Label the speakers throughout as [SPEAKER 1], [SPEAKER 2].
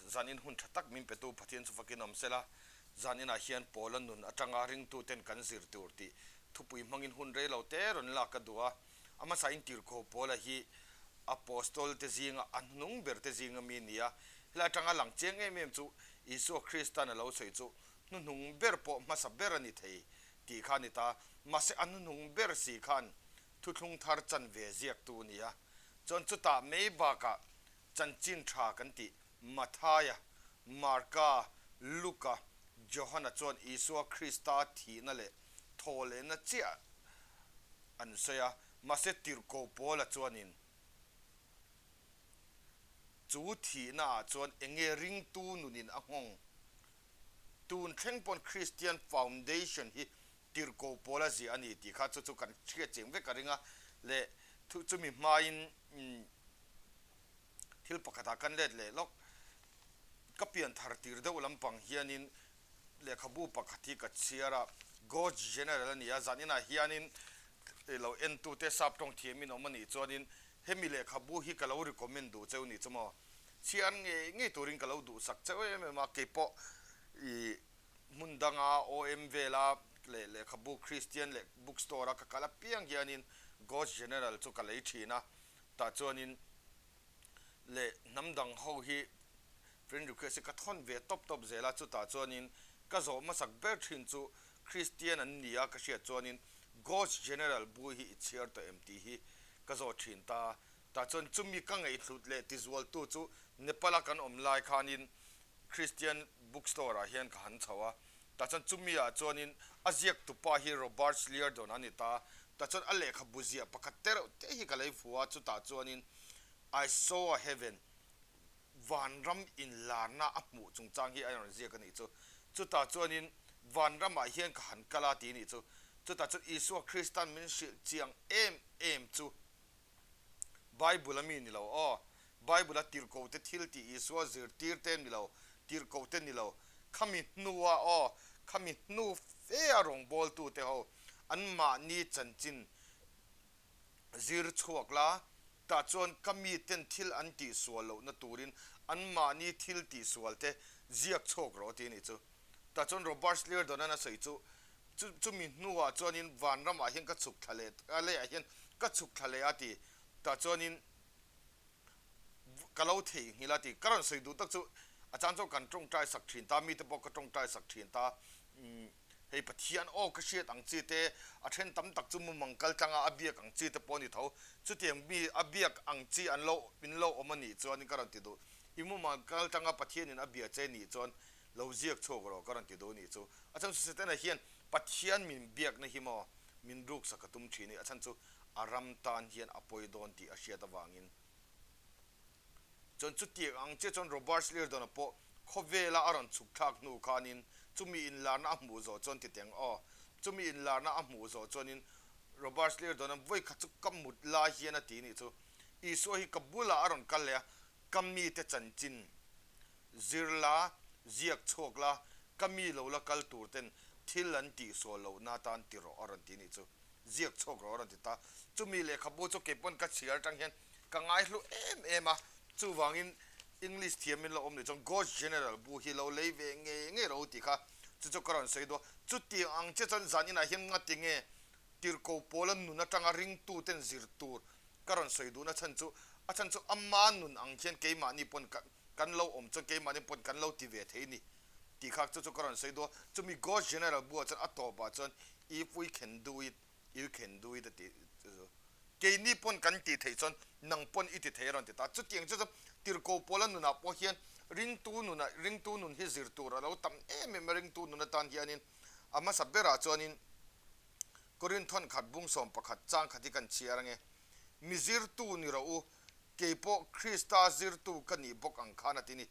[SPEAKER 1] Zanin hun tha tak min petu Pathian chu fakin awm sela, zaninah hian Paula nun atanga ringtuten kan zir tur tih thupui hmangin hun rei lo te rawn lak ka duh a. A hmasain Tirhkoh Paula hi Apostol te zinga a hnung ber te zinga mi a ni a. Helai atanga lang chiang em em chu Isua Kristan a lo sawi chu hnuhnung ber pawh hmasa ber a ni thei tih kha a ni ta. Mahse a hnuhnung ber si khan thuthlung thar chanve ziaktu a ni a. Chuan chutah mai bakah Chanchin tha kan tih Mathaia, Marka, Luka, Johana chuan Isua Krista thihna leh thawhlehna chiah an sawi a, mahse Tirhkoh Paula chuanin chu thihna ah chuan enge ringtu nunin a nghawng? Tun thleng pawn Christian Foundation hi Tirhkoh Paula ziah a ni tih kha chu chu kan hriat cheng vek a ring a, leh chumi hmain Thil pakhatah kan let leh lawk. Ka pian thar tir deuh lampang hianin lehkhabu pakhat hi ka chhiar a, God's General a ni a, zaninah hianin lo entute sap tawng thiamin awm a nih chuanin hemi lehkhabu hi ka lo recommend duh cheu nih chu maw. Chhiar ngei ngei turin ka lo duhsak cheu em em a, keipawh ih hmun danga OM vela leh lehkhabu Christian leh bookstore a ka kal apiang hianin God's General chu ka lei thin a, Tah chuanin leh hnam dang ho hi friend request hi ka thawn ve tawp tawp zel a, chutah chuanin ka zawh hmasak ber thin chu Christian an ni a ka hriat chuanin God's General bu hi i chhiar tawh em tih hi ka zawh thin ta. Tah chuan chumi ka ngaihhlut leh tizualtu chu Nepal a kan awm lai khanin Christian bookstore ah hian ka han chho a, tah chuan chumi ah chuanin a ziaktu pa hi Robert Liardon a ni ta, tah chuan a lehkhabu ziah pakhat te reuh te hi ka lei fu a, chutah chuanin I saw a heaven, vanram inlarna a hmuh chungchang hi a rawn ziak a nih chu, chutah chuanin vanramah hian ka han kal a ti a nih chu, chutah chuan Isua Kristan min hrilh chiang em em chu. Bible a mi ni lo aw. Bible a tirhkoh te thil tih Isua zirtir te ni lo, tirhkoh te ni lo. Khami hnua aw, khami hnu fe a rawngbawltu te ho an mahni chanchin zir chhuak la, tah chuan ka mi ten thil an tih sual lohna turin an mahni thil tih sual te ziak chhuak rawh ti a nih chu. Tah chuan Robert Liardon-a'n a sawi chu, Chu chumi hnuah chuanin vanramah hian ka chhuk thla leh a leiah hian ka chhuk thla leh a ti. Tah chuanin ka lo theihnghilh a ti. Ka rawn sawi duh tak chu a chang chuan kan tawngtai sak thin ta, mite pawh ka tawngtai sak thin ta. Umm hei Pathian aw ka hriat ang chi te, a then tam tak chu mumang kal tlanga a biak ang chi te pawh a ni tho. Chutiang mi a biak ang chi an lo in lo awm a nih chuanin ka rawn ti duh. I mumang kal tlanga Pathianin a bia che nih chuan lo ziak chhuak rawh ka rawn ti duh nih chu. A chhan chu Setana hian Pathian min biakna hi maw min ruksak a tum thin i, a chhan chu a ram tan hian a pawi dawn tih a hriat avangin. Chuan chutiang ang chiah chuan Robert Liardon-a pawh khawvela a rawn chhuk thlak hnu khanin chumi inlarna a hmuh zawh chuan ti teng aw, chumi inlarna a hmuh zawh chuanin Robert Liardon-a vawikhat chu ka mut lai hian a ti nih chu, Isua hi ka bulah a rawn kal leh a, ka mite chanchin Zir la, ziak chhuak la, ka mi lo la kal tur ten thil an tih sual loh na tan ti rawh a rawn ti nih chu. Ziak chhuak rawh a rawn ti ta. Chumi lehkhabu chu kei pawn ka chhiar atang hian ka ngaihlu em em a, chuvangin English thiam in la awm nih chuan God's General bu hi lo lei ve ngei ngei rawh u tih kha chu chu ka rawn sawi duh a. Chutiang ang che chuan zan inah hian ngati nge Tirhkoh Paula nun atanga ringtuten zir tur ka rawn sawi duhna chhan chu a chhan chu ama nun ang hian keimahni pawn ka kan lo awm chuan keimahni pawn kan lo ti ve thei ni tih kha chu chu ka rawn sawi duh a, chumi God's General buah chuan a tawpah chuan if we can do it, you can do it a tih chu chu keini pawn kan tih theih chuan nang pawn i ti thei a rawn ti ta. Chutiang chu chuan Tirhkoh Paula nunah pawh hian ringtu nunah ringtu nun hi zir tur a lo tam em em a, ringtu nun atan hianin a hmasa berah chuanin Korinthon khat bung 11 chang khat hi kan chhiar ange, Mi zirtu ni rawh u, Kei pawh Krista zirtu ka nih bawk ang khan a ti ni.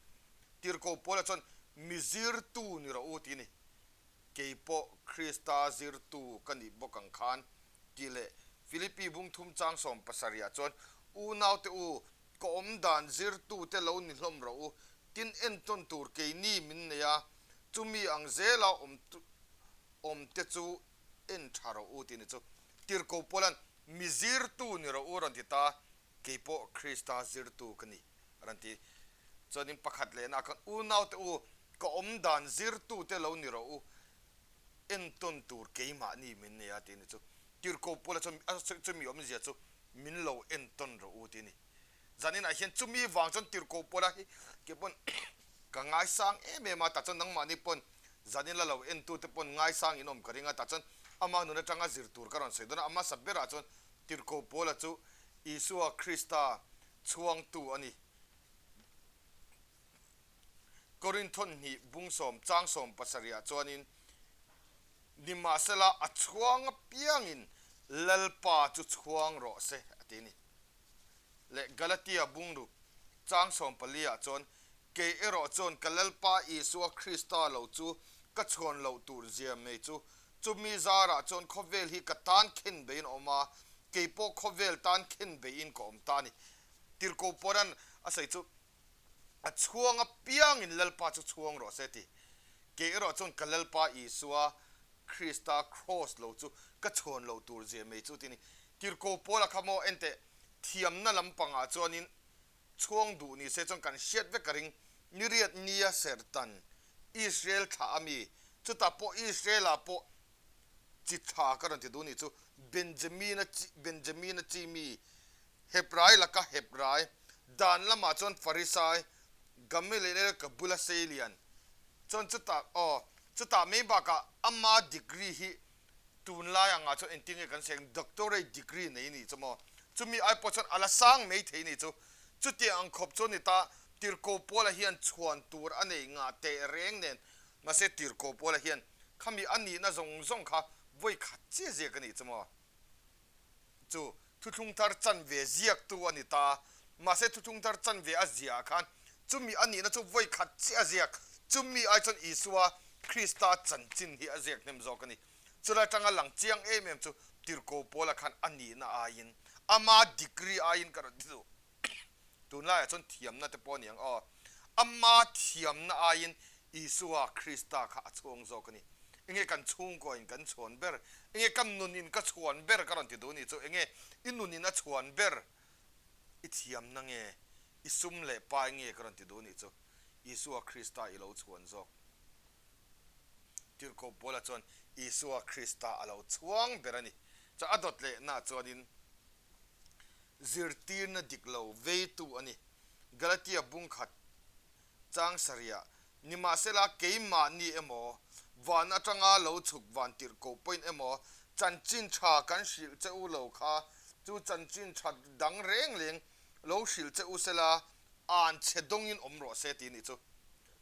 [SPEAKER 1] Tirhkoh Paula chuan, Mi zirtu ni rawh u ti ni. Kei pawh Krista zirtu ka nih bawk ang khan tih leh Filipi bungthum chang 70 ah chuan, Unaute u, ka awm dan zirtute lo ni hlawm rawh u, tin entawn tur keini min nei a, chumi ang zela awm awmte chu en tha rawh u ti ni chu. Tirhkoh Paula'n, Mi zirtu ni rawh u rawn ti ta, Kei pawh Krista zirtu ka ni, a rawn ti. Chuanin pakhat lehna khan unaute u ka awm dan zirtute lo ni rawh u, entawn tur keimahni min nei a tih a ni chu. Tirhkoh Paula chuan a chumi awmzia chu min lo entawn rawh u tih a ni. Zaninah hian chumi vang chuan Tirhkoh Paula hi kei pawn ka ngaisang em em a, tah chuan nangmahni pawn zanin la lo entute pawn ngaisang in awm ka ring a, tah chuan ama nun atanga zir tur ka rawn sawi dawn a, a hmasa berah chuan Tirhkoh Paula chu Isua Krista chhuangtu a ni. Korinthon hnih bungsawm changsawm pasarihah chuanin, Nimahsela a chhuang apiangin Lalpa chu chhuang rawh se, a ti a ni. Leh Galatia bungruk changsawm paliah chuan, Kei erawh chuan ka Lalpa Isua Krista lo chu ka chhuan loh tur zia mai chu, chumi zarah chuan khawvel hi ka tan khen beiin a awm a, kei pawh khawvel tan khen beiin ka awm ta a ni. Tirhkoh Paula'n a sawi chu, A chhuang apiangin Lalpa chu chhuang rawh se ti. Kei erawh chuan ka Lalpa Isua Krista Kraws lo chu ka chhuan loh tur zia mai chu ti a ni. Tirhkoh Paula kha maw enteh thiamna lampangah chuanin chhuang duh ni se chuan kan hriat vek ka ring. Niriat nia serhtan Israel thlah a mi, chutah pawh Israel-ah pawh chi tha ka rawn ti duh ni chu Benjamina chi Benjamina chi mi Hebrai laka Hebrai dan lamah chuan Farisai Gamaliel ka bula seilian chuan chutah aw chutah mai bakah ama degree hi tunlai angah chuan engtin nge kan sawi ang doctorate degree nei nih chu maw chumi ai pawh chuan a la sang mai thei nih chu chutiang ang khawp chu a ni ta Tirhkoh Paula hian chhuan tur a nei ngah teh reng nen mahse Tirhkoh Paula hian khami a nihna zawng zawng kha vawi khat chiah ziak a nih chu maw. Chu thuthlung thar chanve ziaktu a ni ta. Mahse thuthlung thar chanve a ziahah khan chumi a nihna chu vawi khat chiah a ziak. Chumi ai chuan Isua Krista chanchin hi a ziak hnem zawk a ni. Chulai atanga lang chiang em em chu Tirhkoh Paula khan a nihna aiin ama degree aiin ka rawn ti duh. Tunlaiah chuan thiamna te pawh a ni ang aw. Ama thiamna aiin Isua Krista kha a chhuang zawk a ni. Enge kan chhungkuain kan chhuan ber? Enge ka nunin ka chhuan ber ka rawn ti duh a ni chu. Enge i nunin a chhuan ber? I thiamna nge? I sum leh pai nge ka rawn ti duh a ni chu. Isua Krista i lo chhuan zawk. Tirhkoh Paula chuan Isua Krista a lo chhuang ber a ni. Chuan a dawt lehnaah chuanin. Zirtirna dik lo veitu a ni. Galatia bungkhat chang sarihah, Nimahsela keimahni emaw, van atanga lo chhuk van tirhkoh pawhin emaw, chanchin tha kan hrilh che u lo kha, chu chanchin tha dang reng reng lo hrilh che u sela, an chhe dawngin awm rawh se tih a nih chu.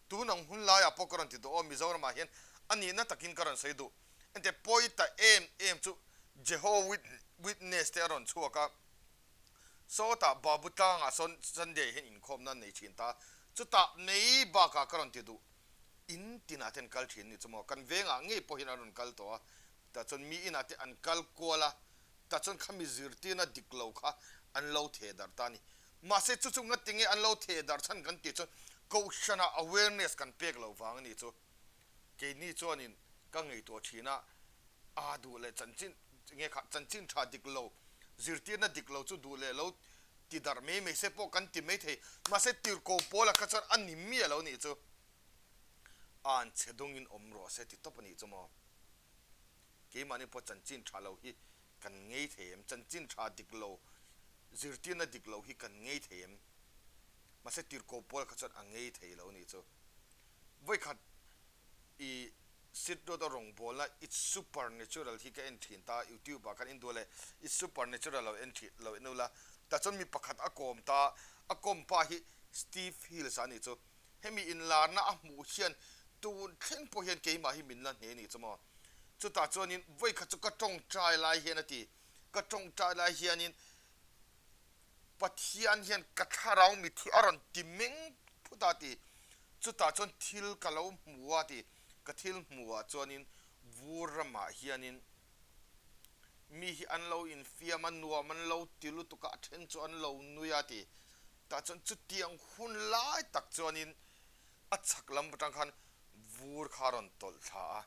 [SPEAKER 1] Tun ang hun laiah pawh ka rawn ti duh aw, Mizoramah hian a nihna takin ka rawn sawi duh. Ente pawi ta em em chu Jeho Witness te a rawn chhuak a, sawtah Babu tlangah sawn Sunday hian inkhawmna an nei thin ta, chutah mai bakah ka rawn ti duh, in tinah te an kal thin a ni chu maw, kan vengah ngei pawh hian an rawn kal tawh a, tah chuan mi inah te an kal kual a, tah chuan khami zirtirna dik lo kha an lo theh darh ta a ni. Mahse chu chu ngatinge an lo theh darh chhan kan tih chuan Kohhranah awareness kan pek loh vang a ni chu. Keini chuanin ka ngaihtuah thin a, aa duh leh chanchin nge kha chanchin tha dik lo, zirtirna dik lo chu duh leh lo ti darh mai mai se pawh kan ti mai thei. Mahse tirhkoh Paula kha chuan a ni miah lo nih chu. Aan chhe dungin awm rawh se ti tawp a nih chu maw. Keimahni pawh chanchin tha lo hi kan ngei thei em? Chanchin tha dik lo, zirtirna dik lo hi kan ngei thei em? Mahse tirhkoh Paula kha chuan a ngei thei lo nih chu. Vawikhat i Sit Road a rawngbawlna It's Supernatural hi ka en thin ta, YouTube ah khan en duh leh It's Supernatural lo en thin lo en ula, tah chuan mi pakhat a kawm ta, a kawm pa hi Steve Hills a nih chu. Hemi inlarna a hmuh hian tun thleng pawh hian keimah hi min la hne nih chu maw. Chutah chuanin vawikhat chu ka tawngtai lai hian a ti, ka tawngtai lai hianin Pathian hian ka thlarau mithi a rawn ti meng phut a ti. Chutah chuan thil ka lo hmu a ti. Ka thil hmuhah chuanin vur ramah hianin mi hi an lo infiam a, nuam an lo ti lutuk a, a then chu an lo nui a ti. Tah chuan chutiang hun lai tak chuanin a chhak lam atang khan vur kha a rawn tawlh thla a,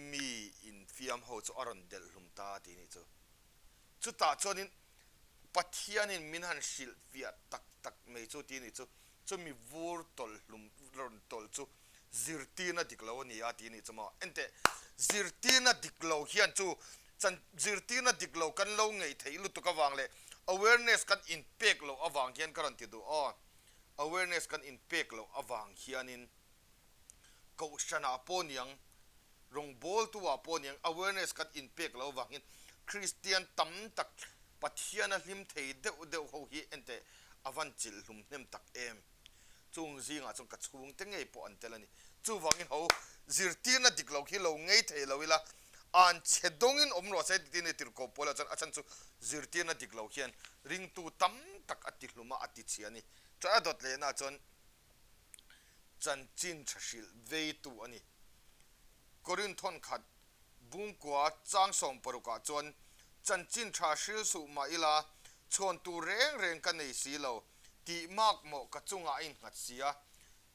[SPEAKER 1] mi infiam ho chu a rawn delh hlum ta a ti nih chu. Chutah chuanin Pathianin min han hrilh fiah tak tak mai chu tih a nih chu. Chumi vur tawlh hlum rawn tawlh chu zirtirna dik lo a ni a tih a nih chu maw. Enteh, zirtirna dik lo hian chu chan zirtirna dik lo kan lo ngeih theih lutuk avang leh awareness kan inpek loh avang hian ka rawn ti duh aw. Awareness kan inpek loh avang hianin Kohhranah pawh niang, rawngbawltu ah pawh niang awareness kan inpek loh avangin Kristian tam tak Pathiana hlim thei deuh deuh ho hi enteh a van chilh hlum hnem tak em. Chung zingah chuan ka chhungte ngei pawh an tel a ni. Chuvangin ho zirtirna dik lo khi lo ngei thei lo ila, an chhe dawngin awm rawh se tih ni tirhkoh pawl ah chuan a chhan chu zirtirna dik lo hian ringtu tam tak a ti hlum a, a ti chhia a ni. Chuan a dawt lehna ah chuan chanchin tha hrilh veitu a ni. Korinth thawnkhat Bungkua chang 60 ah chuan chanchin tha hril suh mah ila chhuan tur reng reng ka nei si lo tih mak mawh ka chungah a innghat si a,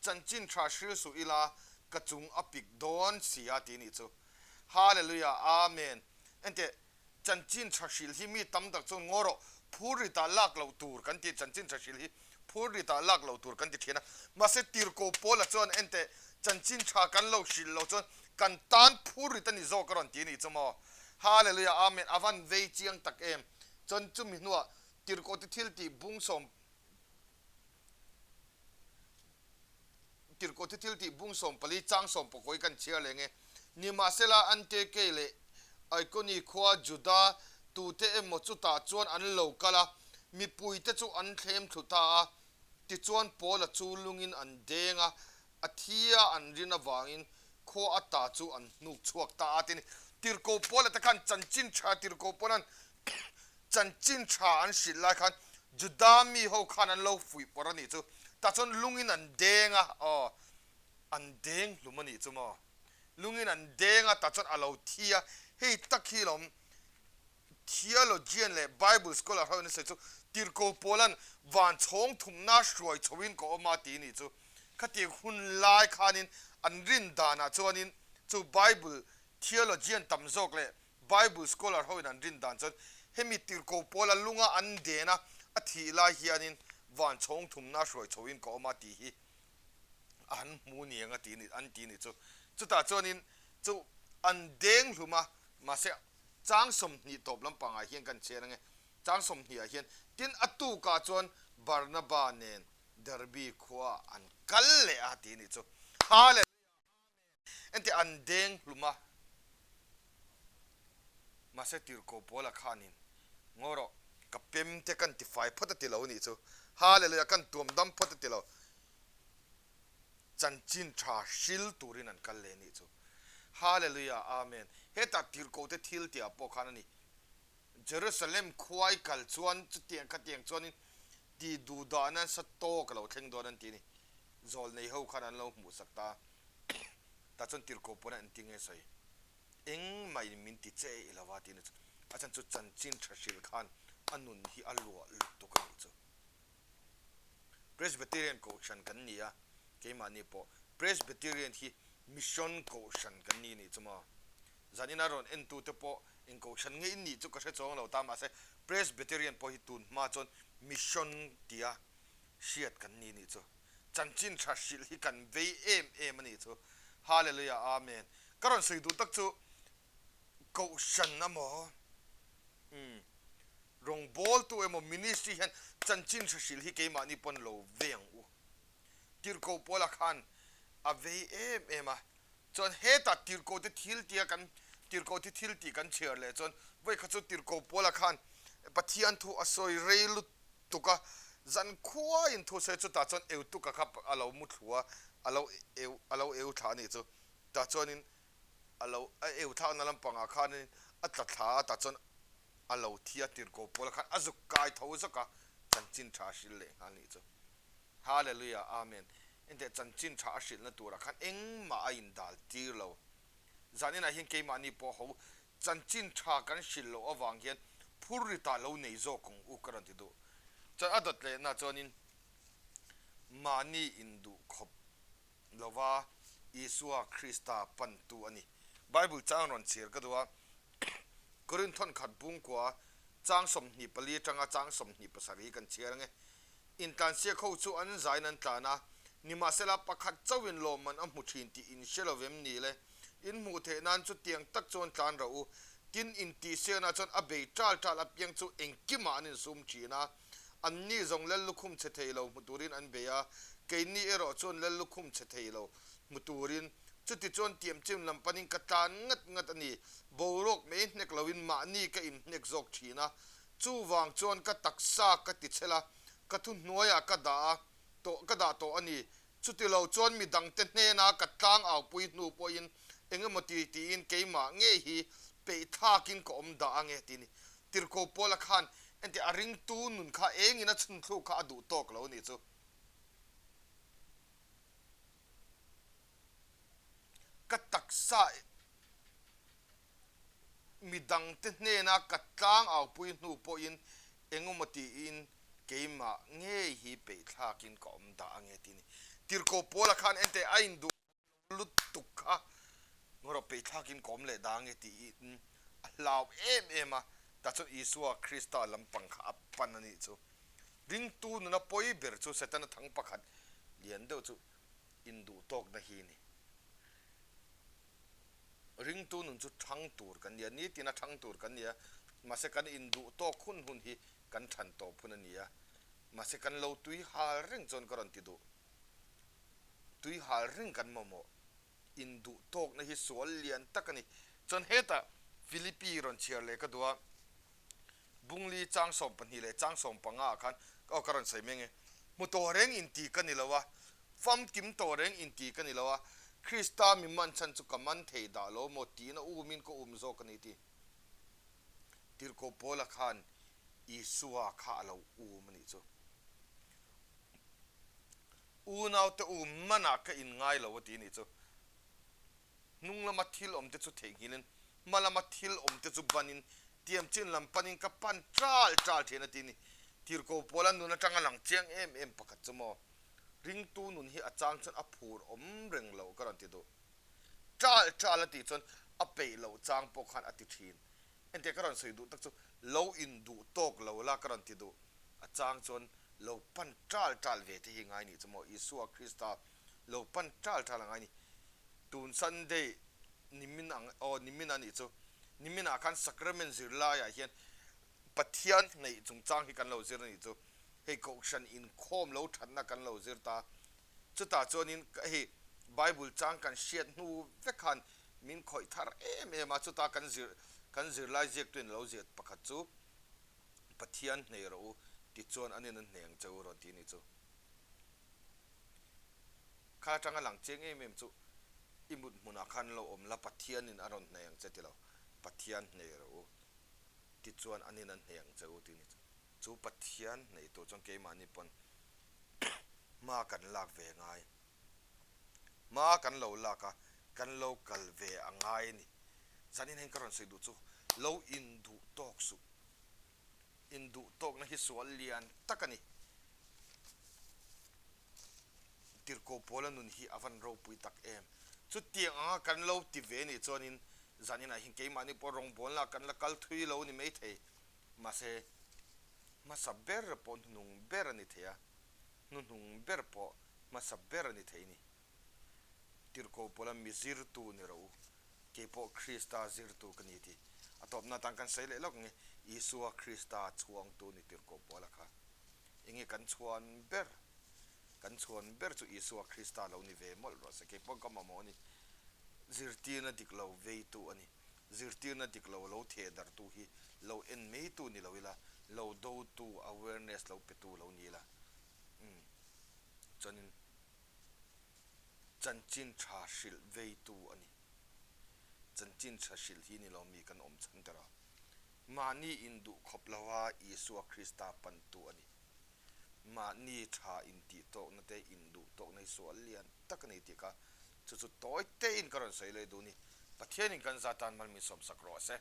[SPEAKER 1] chanchin tha hril suh ila ka chung a pik dawn si a tih nih chu. Hallelujah Amen. Enteh Chanchin tha hrilh hi mi tam tak chuan ngaw rawh, phur ritah lak loh tur kan ti, chanchin tha hrilh hi phur ritah lak loh tur kan ti thin a. Mahse tirhkoh Paula chuan enteh, chanchin tha kan lo hrilh loh chuan kan tan phur rit a ni zawk a rawn ti a nih chu maw. Hallelujah Amen a van vei chiang tak em. Chuan chumi hnuah tirhkoh te thil tih bungsawm Tirhkoh thi thil tih bung 14 chang sawmpakawi kan chhiar leng e. Nimahsela, Antiokei leh Aikoni khua Juda tute emaw chutah chuan an lo kal a, mipuite chu an thlem thlu ta a. Tichuan Paula chu lungin an deng a, a thi a an rin avangin khua ata chu an hnuk chhuak ta a ti a ni. Tirhkoh Paula te khan chanchin tha Tirhkoh Paula'n Chanchin tha an hrilh lai khan Juda mi ho khan an lo fuih pawrh a nih chu. Tah chuan lungin an deng a, aw, an deng hlum a nih chu maw. Lungin an deng a, tah chuan a lo thi a. Hei tak hi lawm theologian leh Bible scholar ho in a sawi chu Tirhkoh Paula'n van chhawng thumna hruai chhoin ka awm a tih a nih chu. Khatiang hun lai khanin an rin danah chuanin chu Bible theologian tam zawk leh Bible scholar ho in an rin dan chuan hemi tirhkoh pawl a lunga an den a, a thih lai hianin van chhawng thumna hruai chho in ka awm a tih hi an hmu niang a tih an ti nih chu. Chutah chuanin chu an deng hlum a, mahse chang 20 tawp lampangah hian kan chhiar ange, chang 20 ah hian tin a tukah chuan Barnaba nen Derby khua an kal leh a tih nih chu. Hallelujah! Engti an deng hlum a, mahse tirhkoh Paula khanin, Ngaw rawh, ka pem te kan tifai phawt a ti lo nih chu. Hallelujah, kan tuam dam phawt a ti lo. Chanchin tha hril turin an kal leh nih chu. Hallelujah, Amen. Hetah tirhkoh te thil tihah pawh khan a ni. Jerusalem khuai kal chuan chutiang khatiang chuanin tih duh dah nasa tawk a lo thleng dawn an ti a ni. Zawlnei ho khan an lo hmuhsak ta a, tah chuan tirhkoh pawn a engtin nge sawi? Engmah in min ti che i lo va tiin a chu. A chhan chu chanchin tha hrilh khan a nun hi a luah lutuk a nih chu. Presbyterian Kohhran kan ni a, keimahni pawh Presbyterian hi Mission Kohhran kan ni nih chu maw? Zanina rawn entute pawh eng Kohhran nge in nih chu ka hre chuang lo ta, mahse Presbyterian pawh hi tun hma chuan Mission tia hriat kan ni nih chu. Chanchin tha hrilh hi kan vei em em a nih chu. Hallelujah Amen. Ka rawn sawi duh tak chu Kohhran emaw umm rawngbawltu emaw ministry hian chanchin tha hrilh hi keimahni pawn lo vei ang u. Tirhkoh Paula khan a vei em em a. Chuan hetah tirhkoh te thil tia kan tirhkoh te thil tih kan chhiar leh chuan vawi kha chu tirhkoh Paula khan Pathian thu a sawi rei lut tuk a, zan khuaiin thu sawi chutah chuan Eutuka kha a lo mu thlu a, a lo eu a lo eu thla a nih chu. Tah chuanin a lo a eu thlakna lampangah khanin a tla thla a, tah chuan a lo thi a, tirhkoh Paula khan a zuk kai tho zawk a, chanchin tha a hrilh leh nghal a nih chu. Hallelujah Amen. Enteh chanchin tha a hrilhna turah khan engmah a indal tir lo. Zaninah hian keimahni pawh ho Chanchin tha kan hrilh loh avang hian phur ritah lo nei zawk ang u ka rawn ti duh. Chuan a dawt lehna chuanin mahni induh khawp lova Isua Krista pantu a ni. Bible chang rawn chhiar ka duh a, Korinth thawnkhat bungkua chang 24 atanga chang 27 hi kan chhiar ang e. Intlansiak ho chu an zain an tlan a, nimahsela pakhat chauhin lawmman a hmu thin tih in hre lo vem ni le? In hmuh theih nan chutiang tak chuan tlan rawh u. Tin, intihsiakna chuan a bei ṭal ṭal apiang chu engkimah an insum thin a. Anni zawng lel lukhum chhe thei lo hmu turin an bei a, keini erawh chuan lel lukhum chhe thei lo hmu turin. Chutichuan tiamchim lam panin ka tlan ngat ngat a ni. Boruak mai hnek loin mahni ka inhnek zawk thin a. Chuvang chuan ka taksa ka ti chhel a, ka thuhnuaiah ka dah a, tawh ka dah tawh a ni. Chutilo chuan mi dangte hnena ka tlang aupui hnu pawhin eng emaw ti tiin keimah ngei hi peih thlakin ka awm dah ange tih a ni. Tirhkoh Paula khan engti a ringtu nun kha engin a chhunthluk kha a duh tawk lo a nih chu. Ka taksa mi dangte hnena ka tlang aupui hnu pawhin eng emaw tiin keimah ngei hi peih thlakin ka awm dah ange tih a ni. Tirhkoh Paula khan ente a induh lutuk kha ngarawh peih thlakin ka awm leh dah ange tiin a hlau em em a, tah chuan Isua Krista lampang kha a pan a nih chu. Ringtu nuna pawi ber chu Setana thang pakhat lian deuh chu induhtawkna hi a ni. Ringtu nun chu thang tur kan ni a, nitin a thang tur kan ni a, mahse kan induh tawk hun hun hi kan than tawp hun a ni a, mahse kan lo tui hal reng chuan ka rawn ti duh. Tui hal reng kan mamawh induh tawkna hi sual lian tak a ni. Chuan hetah Philippi rawn chhiar leh ka duh a, Bungli chang 12 leh chang 15 ah khan aw ka rawn sawi meng e. Hmu tawh reng inti ka ni lo a, famkim tawh reng inti ka ni lo a, Krista mi man chhan chu ka man thei dah lo maw tiin a umin ka um zawk a ni ti. Tirhkoh Paula khan Isua kha a lo um a nih chu. Unaute um manah ka inngai lo a ti a nih chu. Hnung lama thil awmte chu theihnghilhin, hma lama thil awmte chu banin, tiam chin lam panin ka pan ṭal ṭal ṭhin a ti ni. Tirhkoh Paula nun aṭanga lang chiang em em pakhat chu maw, ringtu nun hi a chang chuan a phur awm reng loh ka rawn ti duh. Ṭal ṭal a tih chuan a peih loh chang pawh khan a ti ṭhin. Engtia ka rawn sawi duh tak chu lo induh tawk lo la ka rawn ti duh. A chang chuan lo pan ṭal ṭal ve te hi ngai nih chu maw, Isua Krista lo pan ṭal ṭal a ngai ni. Tun Sunday nimin ang aw nimin a nih chu. Niminah khan Sacrament zirlaiah hian Pathian hnaih chungchang hi kan lo zir a nih chu. Hei Kohhran inkhawm lo thatna kan lo zir ta. Chutah chuanin hei Bible chang kan hriat hnu vek khan min khawih thar em em a. Chuta kan zir kan zirlai ziaktuin a lo ziah pakhat chu Pathian hnaih rawh u tichuan anin an hnaih ang che u rawn ti a nih chu. Kha atanga lang chiang em em chu i mut hmunah khan lo awm la, Pathianin a rawn hnaih ang che ti lo, Pathian hnaih rawh u tichuan anin an hnaih ang che u tih a ni. Chu Pathian hnaih tur chuan keimahni pawn hma kan lak ve ngai, hma kan lo lak a, kan lo kal ve a ngai a ni. Zanin hian ka rawn sawi duh chu lo induh tawk suh. Induh tawkna hi sual lian tak a ni. Tirhkoh Paula nun hi a van ropui tak em. Chutiang anga kan lo ti ve nih chuanin zaninah hian keimahni pawh rawngbawlna kan la kal thui lo ni maithei. Mahse, hmasa ber pawh hnuhnung ber a ni thei a, hnuhnung ber pawh hmasa ber a ni thei ni. Tirhkoh Paula mi zirtu ni rawh u, kei pawh Krista zirtu ka ni tih a tawpna atan kan sawi leh lawk ang e. Isua Krista chhuangtu ni Tirhkoh Paula kha enge kan chhuan ber? Kan chhuan ber chu Isua Krista lo ni ve mawlh rawh se. Kei pawh ka mamawh a ni. Zirtirna dik lo veitu a ni. Zirtirna dik lo lo theh darhtu hi lo en maitu ni lo ila, lo dotu, awareness lo petu lo ni ila. Umm. Chuanin. Chanchin tha hrilh veitu a ni. Chanchin tha hrilh hi ni lo mi kan awm chhan der a. Mahni induh khawp lova Isua Krista pantu a ni. Mahni tha intih tawkna te induh tawkna hi sual lian tak a ni tih kha chu chu tawi tein ka rawn sawi leh duh a ni. Pathianin kan za tan mal min sawmsak rawh se.